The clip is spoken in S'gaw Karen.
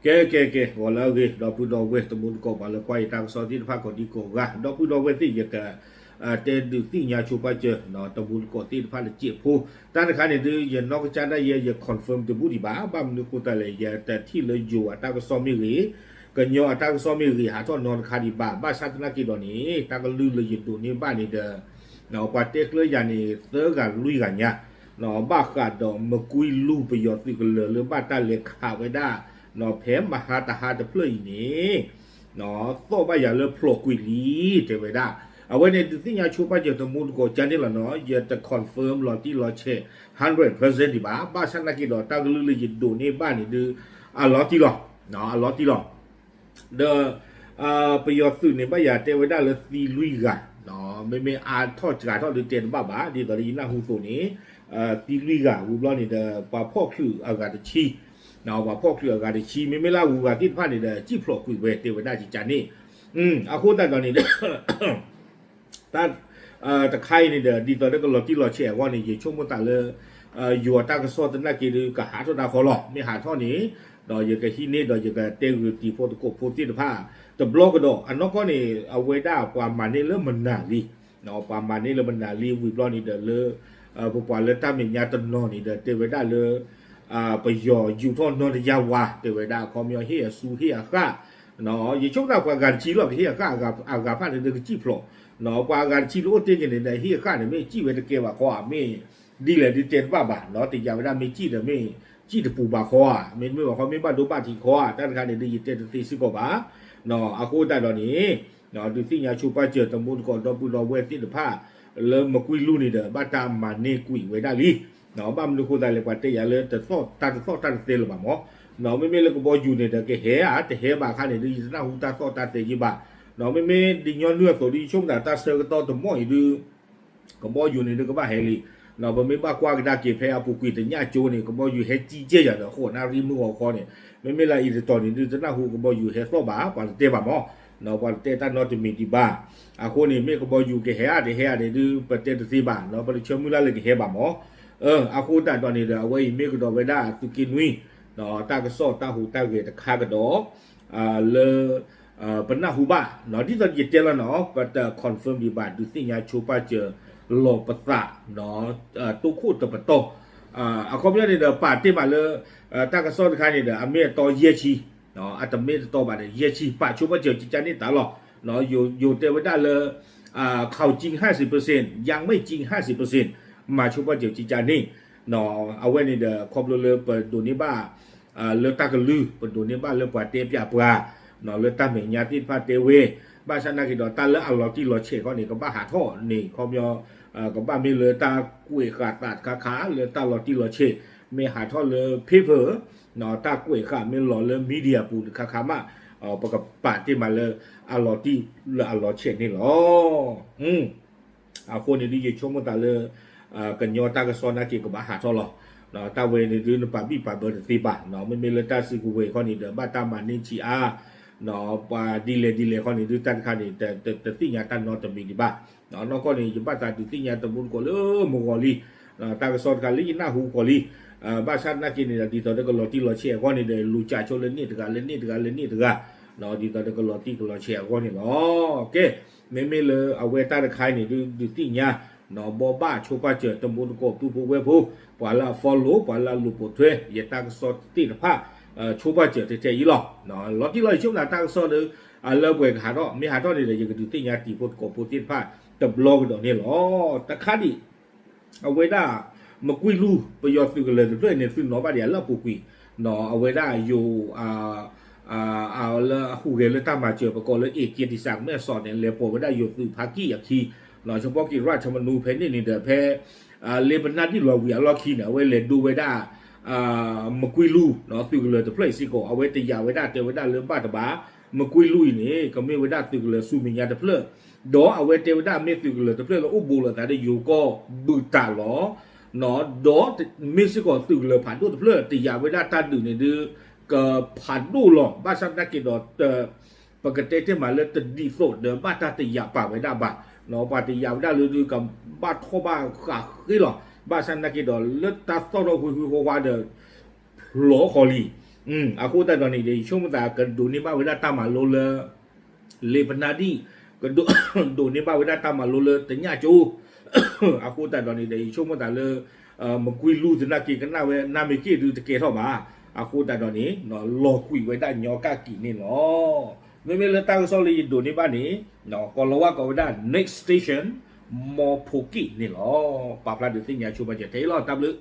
ကဲ ကဲ ကဲ ဂီၤလၢအဂ့ၤ ဒီပုၢ်ဒီဝဲၢ်တံၤသကိး ပှၤလၢကွၢ်ယတၢ်ကစီၣ်သ့ၣ်တဖၣ်ကိးဒံကိးဂၤ ဒီပုၢ်ဒီဝဲၢ်သ့ၣ် ယက တဲဒုးသ့ၣ်ညါဆိပာ်စၢၤ တံၤသကိးသ့ၣ်တဖၣ်လၢစဲးဖိ တၢ်တခါန့ၣ်ဒုး ယနီၢ်ကစၢ်ဒၣ်ယဲ ယ confirm တဘူၣ်ဒံးဘၣ် ဘၣ်မနုၤဃိသတးလဲၣ် ယတထံၣ်လၢယိၤအတၢ်ကစီၣ်မ့ၢ်ဂ့ၤ ကညီအတၢ်ကစီၣ်မ့ၢ်ဂ့ၤ ဟးထီၣ်နီတခါဒံးဘၣ် ဘၣ်ဆၣ်သနာ်က့ဒီးန့ၣ် တၢ်ကလုၢ်လၢယဒိးန့ၢ်ဘၣ်န့ၣ်ဒီး ပှၤတဲကျၢၤယၤန့ၣ် သၢဂၤလွံၢ်ဂၤညါ ဘၣ်ဃးဒီးမကွံလူၤပယီၤသုးကလၢၤလၢဘၣ်တၢ်လဲၤခးဝဲဒၣ် ဖဲမဟါတဟါတဖျၢၣ်အံၤန့ၣ် သီၣ်ဘၣ်ယၤလၢဖျိးကွံာ်လံ တဲဝဲဒၣ် အဝဲန့ၣ်ဒုးသ့ၣ်ညါဆိပာ်စၢၤတံၤသကိးကန့ၣ်လီၤနီၤ ယတ confirm လီၤတံၢ်လီၤဆဲး hundred percent ဒံးဘၣ် ဘၣ်ဆၣ်သနာ်က့ဒီးတၢ်ကလုၢ်လၢယဒိးန့ၢ်ဘၣ်န့ၣ်ဒုး အလီၤတံၢ်လီၤ အလီၤတံၢ်လီၤ ဒီး ပယီၤသုးန့ၣ်ဘၣ်ယၤတဲဝဲဒၣ်လၢသံလွံၢ်ဂၤ မ့မ့ၢ်အါထီၣ်စှၤထီၣ်ဒုးတဲတဘၣ်ဘၣ် ဒ်သိးလၢယနၢ်ဟူအသိးန့ၣ် သံလွံၢ်ဂၤ ဝံၤဘျီန့ၣ်ဒီး ပှၤဖီၣ်ချုးအဂၤတဆံ ပှၤဖီၣ်ချုးအဂၤတဆံ မ့မ့ၢ်လၢအဂုၤအဂၤသ့ၣ်တဖၣ်န့ၣ်ဒီး စံၣ်ဖျိးကွံာ်ဝဲတဲဝဲဒၣ်ကကန့ၣ် အဃိသတးဒီးန့ၣ်ဒီး တၢ် တခါအံၤန့ၣ်ဒီး ဒ်သိးလၢကလီၤတံၢ်လီၤဆဲးအဂီၢ်န့ၣ် ယဆိကမိၣ်သးလၢ ယိၤအတၢ်ကစီၣ်သနာ်က့ဒုး ကဟးထီၣ်တၢ်ဃီလီၤ မ့ၢ်ဟးထီၣ်န့ၣ် ဒီးယကဟံးန့ၢ်ဒီးယကတဲဂုာ်တံၤဖိသကိးဖိသ့ၣ်တဖၣ် တဘျီကဒီး အနီၢ်ကီၢ်န့ၣ် အဝဲဒၣ်ပှၤမၤန့ၢ်လၢမနၤလံ ပှၤမၤန့ၢ်လၢမနၤလံဝံၤဘျီန့ၣ်ဒီးလၢ ပပှၤလၢတၢ်မဲာ်ညါတနီၤန့ၣ်ဒီး တဲဝဲဒၣ်လၢ ပယီၤယူၤထီၣ်နီတယါဝါ တဲဝဲဒၣ်အခီပညီဟ့ၣ်အစုဟ့ၣ်အဃၣ် ယဆိကမိၣ်သးပှၤဂၤတဆံလီၤ ကဟ့ၣ်အဃၣ်အဂၤဖးန့ၣ်ဒီးကစံၣ်ဖျိး ပှၤဂၤတဆံလၢအိၣ်တ့ၢ်က့ၤန့ၣ်ဒီး ဟ့ၣ်အဃၣ်န့ၣ် မ့ၢ်စံၣ်ဝဲတကဲဘၣ်ဃီဧါ မ့ၢ်ဒ်လဲၣ်ဒုးတဲတဘၣ်ဘၣ် တယာ်ဝဲဒၣ်မ့ၢ်စံၣ်ဒီးမ့ၢ်စံၣ်တပူၤဘၣ်ဃီဧါ မ့တမ့ၢ်ဘၣ်ဃီ မ့ၢ်ဘၣ်ဒိဘၣ်ထံးဃီဧါ တၢ်တခါန့ၣ်ဒုး ယတဲတသ့စ့ၢ်ကီးဘၣ် အဃိသတးဒီးန့ၣ် ဒုးသ့ၣ်ညါဆိပာ်စၢၤတံၤသကိးဒီပုၢ်ဒီဝဲၢ်သ့ၣ်တဖၣ် လၢမကွံလူၤန့ၣ်ဒီး ဘၣ်တၢ်မၤန့ၢ်ကွံာ်ဝဲဒၣ်လံ ဘၣ်မနုၤဃိသတးလဲၣ် ပှၤတဲယၤလၢတသီၣ်တၢ်တသီၣ်တၢ်တသဲလၢၤဘၣ်မး မ့မ့ၢ်လၢကဘီယူၤန့ၣ်ဒီး ကဟဲဧါ တဟဲဘၣ်အခါန့ၣ်ဒုး ယတနၢ်ဟူတၢ်သီၣ်တၢ်သဲယံၤဘၣ် မ့မ့ၢ်ဒ်ညီနုၢ်အသိးဒုး ယဆိကမိၣ်သးတၢ်ဆၢကတီၢ်တမီၢ်အံၤဒုး ကဘီယူၤန့ၣ်ဒုးကဘၣ်ဟဲလံ ပမ့ၢ်ဘၣ်ကွၢ်ကဒါက့ၤဖဲအပူၤကွံာ်တညၣ်ကၠိန့ၣ် ကဘီယူၤဟဲကံကဲယၤဒီး ဃိးနၣ်ရံၣ်မုၢ်ဂီၤခီန့ၣ် မ့မ့ၢ်လၢအံၤတတီၤန့ၣ်ဒုး တနၢ်ဟူကဘီယူၤဟဲသီၣ်ဘၣ် ပှၤတတဲဘၣ်မး ပှၤတတဲတၢ်နီတမံၤဒံးဘၣ် အဃိန့ၣ် မ့ၢ်ကဘီယူၤကဟဲဧါတဟဲဧါန့ၣ်ဒုး ပတဲတသ့ဘၣ် ပတဆၢမုၢ်လၢ်လၢကဟဲဘၣ်မး အဃိသတးဒီးန့ၣ်ဒီး အဝဲအံၤမ့ၢ်ကဒီးဝဲဒၣ်သုးက့နွံ တၢ်ကစီၣ်တၢ်ဟူးတၢ်ဂဲၤတခါကဒီး လၢ ပနၢ်ဟူဘၣ် ဒ်သိးယတဲလီၤနီၤ ပတ confirm ဒံးဘၣ် ဒုးသ့ၣ်ညါဆိပာ်စၢၤလီၤပသး တိခိၣ်တပတီၢ် အခီပညီန့ၣ်ဒီး ပာ်တ့ၢ်မးလၢ တၢ်ကစီၣ်တခါန့ၣ်ဒီး အမ့ၢ်အတီယဲၢ်ဆံ အတမ့ၢ်တတီဘၣ်ဒီး ယဲၢ်ဆံ ပာ်ဆိပာ်စၢၤကကန့ၣ်တၢ်လီၤ ယိၤတဲဝဲဒၣ်လၢ ခီၣ်ကၠံဟၣ်စံးပစ့ၣ် ယါမ့ၢ်ကၠံဟၣ်စံးပစ့ၣ် မၤဆိပာ်စၢၤကကန့ၣ် အဝဲန့ၣ်ဒီး ခီဖျိလၢပဒိးန့ၢ်ဘၣ် လၢတၢ်ကလုၢ် ပဒိးန့ၢ်ဘၣ်လၢပှၤတဲပျးပှၤ လၢတၢ်မဲာ်ညါသ့ၣ်တဖၣ်တဲဝဲ ဘၣ်ဆၣ်နာ်က့ဒီး တၢ်လၢအလီၤတံၢ်လီၤဆဲးခီန့ၣ် ကဘၣ်ဟးထီၣ်န့ၣ် ခီပညီ ကဘၣ်မ့ၢ်လၢတၢ်ကွဲးဃာ်သးတခါခါ လၢတၢ်လီၤတံၢ်လီၤဆဲး မ့ၢ်ဟးထီၣ်လၢ paper တၢ်ကွဲးဃာ်မ့ၢ်လီၤလၢ media ပူၤတခါခါမး ပကပာ်တ့ၢ်မးလၢ အလီၤတံၢ်လၢအလီၤဆဲးန့ၣ်လီၤ. အဃိန့ၣ်ဒုး ယဆိကမိၣ်သးလၢ ကညီတၢ်ကစီၣ်နာ်က့ကဘၣ်ဟးထီၣ်လီၤ. တၢ်ဝဲန့ၣ်ဒုး နပာ်ဘံၣ်ပာ်ဘၢတသ့ဘၣ်, မ့မ့ၢ်လၢတၢ်စုကဝဲၤခီန့ၣ်ဒီး ဘၣ်တၢ်မၤန့ၢ်ဆံးအါ, ပှၤဒ်လဲၣ်ဒ်လဲၣ်ခီန့ၣ်ဒုး တၢ်တခါန့ၣ် တသ့ၣ်ညါတၢ်နီတမံၤဒံးဘၣ်. နီၢ်ကီၢ်န့ၣ် ယဘၣ်သးဒုးသ့ၣ်ညါတမူတကိးလၢမုၢ်ဂီၤလံ, တၢ်ကစီၣ်တခါလၢယနၢ်ဟူဃီၤလံ, ဘၣ်ဆၣ်သနာ်က့န့ၣ်ဒီး ဒ်သိးဒီးကလီၤတံၢ်လီၤဆဲးအဂီၢ်န့ၣ်ဒီး လူၤကၠးဆိလၢန့ၣ်တဂၤလၢန့ၣ်တဂၤလၢန့ၣ်တဂၤ, ဒ်သိးဒီးကလီၤတံၢ်ကလီၤဆဲးအဂီၢ်န့ၣ်လီၤ. ကဲ, မ့မ့ၢ်လၢအဝဲတၢ်တခါအံၤန့ၣ်ဒုး ဒုးသ့ၣ်ညါ ဘီဘၣ်ဆိပာ်စၢၤတမူတကိးပုၢ်ဖိဝဲၢ်ဖိ, ပှၤလၢအ follow ပှၤလၢအလူၤပိာ်ထွဲ ယတၢ်ကစီၣ်သ့ၣ်တဖၣ် ဆိပာ်စၢၤထဲထဲအံၤလီၤ. လီၤတံၢ်လီၤဆဲး ယဆိကမိၣ်တၢ်ကစီၣ်ဒီး အလၢပှဲၤကဟးထီၣ်, မ့ၢ်ဟးထီၣ်န့ၣ်ဒီး ယကဒုးသ့ၣ်ညါတံၤဖိသကိးဖိသ့ၣ်တဖၣ်တဘျီကဒီးန့ၣ်လီၤ. တခါဒံး အဝဲဒၣ် မကွံလူၤ ပယီၤသုးကလၢၤတဖျၢၣ်အံၤန့ၣ် သုးနီၤဘၣ်ဒံးအလၢအပူၤကွံာ်, အဝဲဒၣ်ယိၤ လၢအဟူးဂဲၤလၢတၢ်မၤစၢၤ ပကိးလၢ AK တံၢ်စၢ်ကမဲၣ်စီးန့ၣ် လဲၤပိာ်ဝဲဒၣ်ယိၤသုးဖးကံၢ်အခံ, ဆၢဖီကံၢ်ရၢ်ထမနူဖဲန့ၣ်န့ၣ်ဒီး ဖဲ လၢပနၢ်ဒံၣ်လီၤဝံၤအလီၢ်ခံန့ၣ် အဝဲလဲၤဒိဝဲဒၣ် မကွံလူၤ သုးကလၢၤတဖျၢၣ်အံၤစ့ၢ်ကီး အဝဲတယာ်ဝဲဒၣ်တဲဝဲဒၣ်လၢဘၣ်တဘၣ်, မကွံလူၤအံၤန့ၣ် ကမ့ၢ်ဝဲဒၣ်သုးကလၢၤဆူမဲာ်ညါတဖျၢၣ်, ဒီးအဝဲတဲဝဲဒၣ်မ့ၢ်သုးကလၢၤတဖျၢၣ်လၢအိၣ်ဘူးလိာ်သးဒီးယိၤကီၢ်ဘူးတၢ်လီၤ. ဒီးမ့ၢ်စ့ၢ်ကီးသုးကလၢၤဖးဒိၣ်တဖျၢၣ် တယာ်ဝဲဒၣ်တၢ်ဒုးန့ၣ်ဒုး ကဖးဒိၣ်လီၤ. ဘၣ်ဆၣ်သနာ်က့ဒီး ပကတဲတ့ၢ်မးလၢတဒ်သိးဒီးဘၣ်တၢ်တယာ်ပာ်ဝဲဒၣ်ဘၣ်, ပှၤတယာ်ဝဲဒၣ်လၢဒုးကဘၣ်ထီၣ်ဘၣ်ဃးဃ့လီၤ. ဘၣ်ဆၣ်သနာ်က့ဒီး လၢတၢ်သီၣ်ထီၣ်ဃံဃံဃီဃီဒီး ဖျိးဃီၤလံ. အဃိသတးဒီးန့ၣ်ဒီး ယဆိကမိၣ်သးကဒိးန့ၢ်ဘၣ်ဝဲဒၣ်တၢ်မၤလိလၢ လ့ပနါဒံၣ်, ကဒိးန့ၢ်ဘၣ်ဝဲဒၣ်တၢ်မၤလိလၢတညၣ်ကၠိ, အဃိသတးဒီးန့ၣ်ဒီး ယဆိကမိၣ်သးလၢ မကွံလူၤသနာ်က့ ကနၣ်ဝဲနမ့ၢ်က့ၣ်ဒုတကဲထီၣ်ဘၣ်. အဃိသတးဒီးန့ၣ် လီၤကွံာ်ဝဲဒၣ်ညီကၣ်ကံၤန့ၣ်လီၤ. မ့မ့ၢ်လၢတၢ်ကစီၣ်လၢယဒိးန့ၢ်ဘၣ်န့ၣ် ကိးလီၤဝဲကိးဝဲဒၣ် next station မီဖိကံၣ်န့ၣ်လီၤ. ပာ်ဖျါဒုးသ့ၣ်ညါဆိပာ်စၢၤထဲအံၤလီၤ. တၢ်ဘျုး